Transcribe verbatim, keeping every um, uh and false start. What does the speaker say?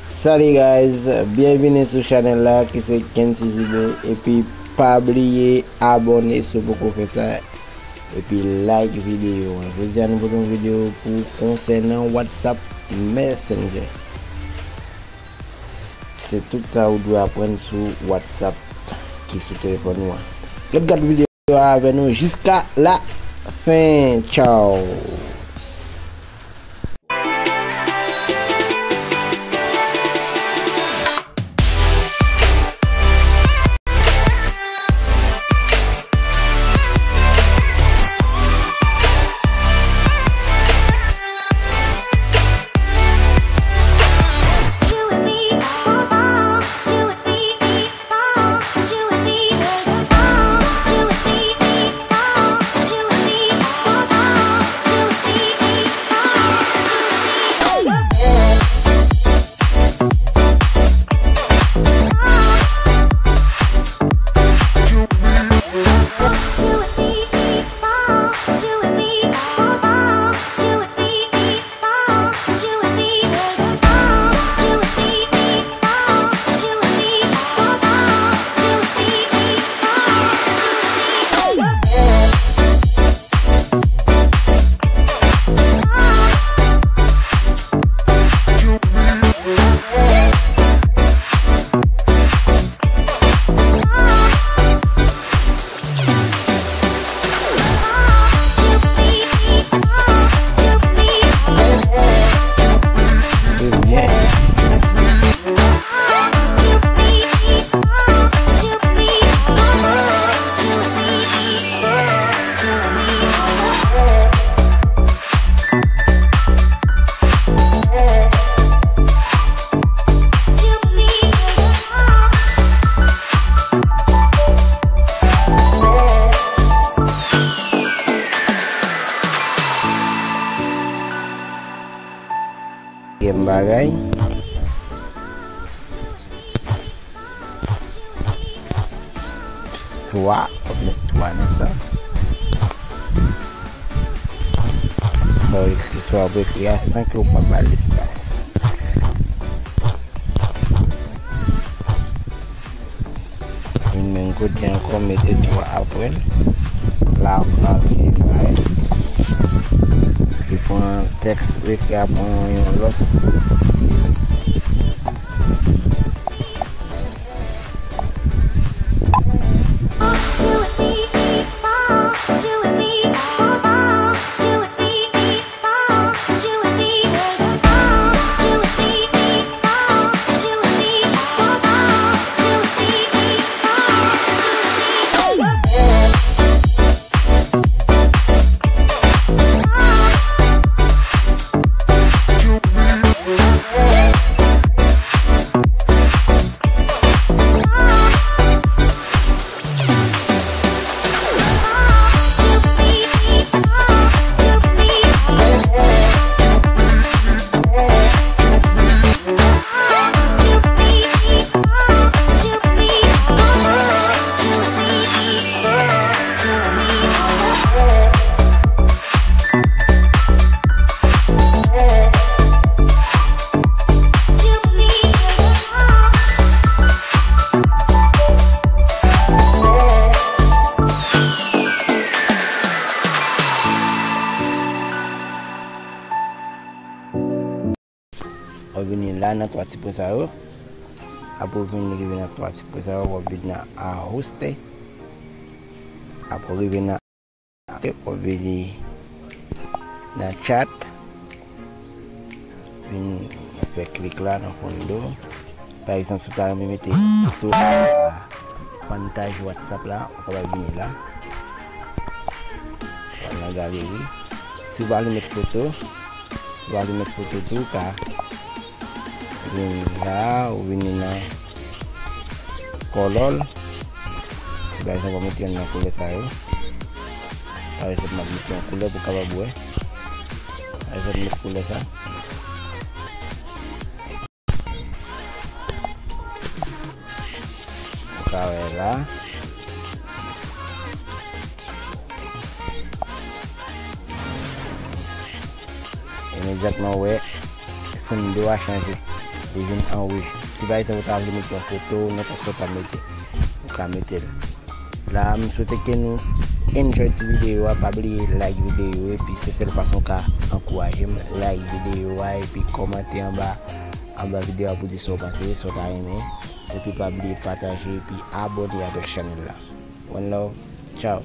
Salut guys, byenvini sou chanèl la ki se Kency Vidéo, epi pa bliye abòne si w poko fè sa, epi like videyo an. Jodi a nou pote yon videyo pou konsènan WhatsApp Messenger. Se tout sa ou dwe aprann sou WhatsApp ki sou telefòn ou an. Ret gad videyo a avè nou jiska la fen. Tchao. Dèzyèm bagay. Twa, w ap met twa nan sa. Sa w ekri, sa w ap ekri a san ke w pa ba l espas. Vin menm kote ankò, mete twa apre l. La, w ka vin bay. Li pran tèks ou ekri a, pran yon lòt stil. W ap vini la nan twa ti pwen sa yo. Apre w fin rive nan twa ti pwen sa yo, w ap vin nan ajuste. Apre w rive nan ajuste, w ap vini nan chat. Vin fè klik la nan fondo. Pa egzanp, si w ta renmen mete foto a pantaj WhatsApp la, ou kapab vini la. Nan galeri. Si w pa vle met foto, si w pa vle met foto tou, ou ka vin la, ou vini nan color. Si pa egzanp, w mete youn nan koulè sa yo. Pa egzanp, m ap mete yon koulè pou w kapab wè. Pa egzanp, met koulè sa. Ou ka wè la. Imedyatman, ou wè, fondo a chanje. Li vin anwe. Si pa egzanp ou ta vle mete yon foto, nenpòt sa w ta mete, ou ka mete l. La, m swete ke nou enjoy ti videyo a, pa bliye like videyo, epi se sèl fason w ka ankouraje m, like videyo a, epi kòmante anba, anba videyo a pou di sa w panse, sa w ta renmen, epi pa bliye pataje, epi abòne avèk chanèl la. One love, ciao.